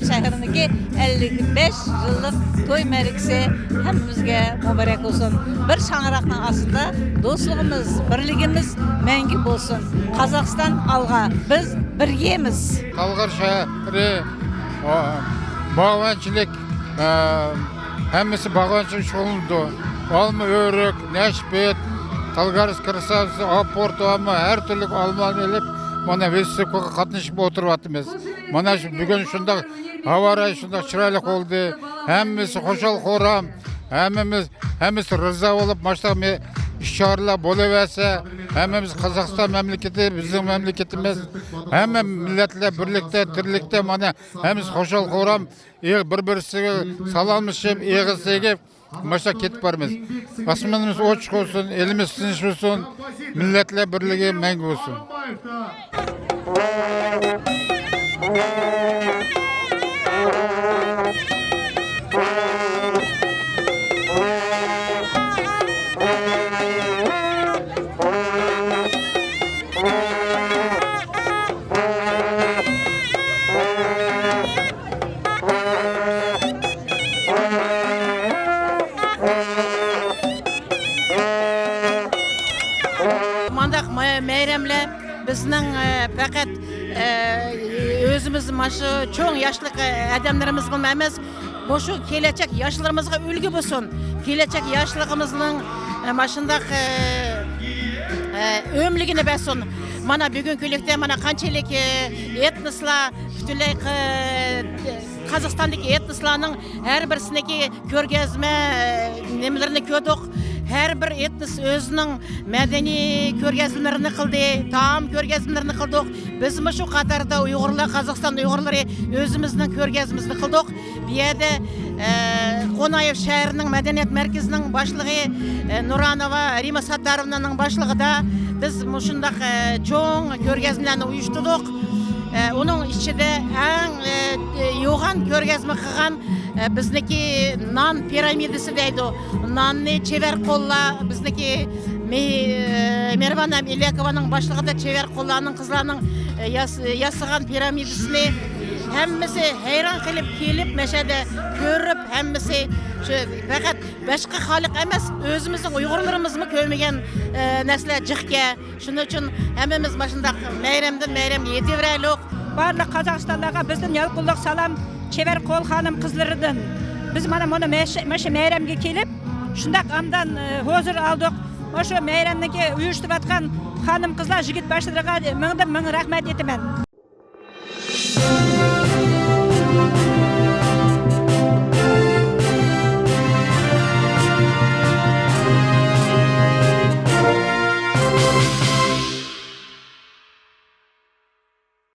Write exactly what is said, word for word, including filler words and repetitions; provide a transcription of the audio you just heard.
شەھىرىنىڭكى ئەللىك بەش يىللىق توي مەرىكىسى ھەممىمىزگە مۇبارەك بولسۇن. بىر شاڭراقنىڭ ئاستىدا دوستلۇقىمىز، بىرلىكىمىز مەڭگۈ بولسۇن. قازاقىستان ئالغا، بىز بىرگىمىز. تالغار شەھىرى، ئا، باغۋەنچىلىك، ئا، ھەممىسى باغۋەنچىلىك شۇغۇللىنىدۇ. ئالما ئۆرۈك، نەشپۈت، تالغارىس كىرسانسى، ئاپورت، ئالما، ھەر تۈرلۈك ئالمىلارنى ئېلىپ، مانا ۋىستىۋكاغا قاتنىشىپ ئولتۇرۇۋاتىمىز. مانا شۇ بۈگۈن شۇنداق ھاۋا رايى شۇنداق چىرايلىق بولدى. ھەممىسى خۇشال-خۇرام، ھەممىمىز، ھەممىسى رىزا بولۇپ، ماشۇنداق مې-، ئىش-چارىلەر بولۇۋەرسە، ھەممىمىز قازاقىستان مەملىكىتى، بىزنىڭ مەملىكىتىمىز. ھەممە مىللەتلەر بىرلىكتە، تىرلىكتە، مانا ھەممىمىز خۇشال-خۇرام، ئېغ-، بىر-، بىرسىگە سالاملىشىپ، ئېغىز تېگىپ، ماشۇنداق كېتىپ بارىمىز. ئاسمىنىمىز ئوچۇق بولسۇن، ئېلىمىز تىنچ بولسۇن، مىللەتلەر بىرلىكى مەڭگۈ بولسۇن. مانداق مە-، مەيرەملەر بىزنىڭ، ئە، پەقەت، ئە، ئۆزىمىز مانا شۇ چوڭ ياشلىق، ئە، ئادەملىرىمىزگىمۇ ئەمەس، مۇشۇ كېلەچەك ياشلىرىمىزغا ئۈلگە بولسۇن. كېلەچەك ياشلىرىمىزنىڭ، ئە، مانا شۇنداق، ئە، ئە، ئۆملۈكىنى بەرسۇن. مانا بۈگۈنكى كۈنلۈكتە مانا قانچىلىك، ئە، ئېتنىسلار، پۈتۈنلەي، ئە، قازاقىستاندىكى ئېتنىسلارنىڭ ھەر بىرسىنىڭكى كۆرگەزمە، ئە، نېمىلىرىنى كۆردۇق. ھەر بىر ئېتنىس ئۆزىنىڭ مەدەنىي كۆرگەزمىلىرىنى قىلدى، تائام كۆرگەزمىلىرىنى قىلدۇق. بىزمۇ شۇ قاتاردا ئۇيغۇرلار، قازاقىستان ئۇيغۇرلىرى ئۆزىمىزنىڭ كۆرگەزمىمىزنى قىلدۇق. بۇ يەردە، ئە، قونايېۋ شەھىرىنىڭ مەدەنىيەت مەركىزىنىڭ باشلىقى، ئە، نۇرانوۋا رىما ساتتاروۋنانىڭ باشلىقىدا بىز مۇشۇنداق، ئە، چوڭ كۆرگەزمىلەرنى ئۇيۇشتۇردۇق. ئە، ئۇنىڭ ئىچىدە ئەڭ، ئە، يوغان كۆرگەزمە قىلغان، ئە، بىزنىڭكى نان پىرامىدىسى دەيدۇ. ناننى چېۋەر قوللار، بىزنىڭكى مې-، ئە، مېھرىبان ھەم ئىلياكوۋانىڭ باشلىقىدا چېۋەر قوللارنىڭ، قىزلارنىڭ، ئە، ياس-، ياسىغان پىرامىدىسىنى ھەممىسى ھەيران قېلىپ كېلىپ، مەشەدە كۆرۈپ، ھەممىسى شۇ پەقەت باشقا خەلق ئەمەس، ئۆزىمىزنىڭ ئۇيغۇرلىرىمىزمۇ كۆرمىگەن، ئە، نەرسىلەر جىقكەن. شۇنىڭ ئۈچۈن ھەممىمىز مۇشۇنداق مەيرەمدىن مەيرەمگە يېتىۋېرەيلۇق. بارلىق قازاقىستانلارغا بىزدىن يالقۇنلۇق سالام، چېۋەر قول خانىم قىزلىرىدىن. بىز مانا مۇنۇ مەش-، مۇشۇ مەيرەمگە كېلىپ، شۇنداق ئابدان، ئە، ھۇزۇر ئالدۇق. مۇشۇ مەيرەمنىڭكى ئۇيۇشتۇرۇۋاتقان خانىم قىزلار، يىگىت باشلىرىغا مىڭدىن مىڭ رەھمەت ئېيتىمەن.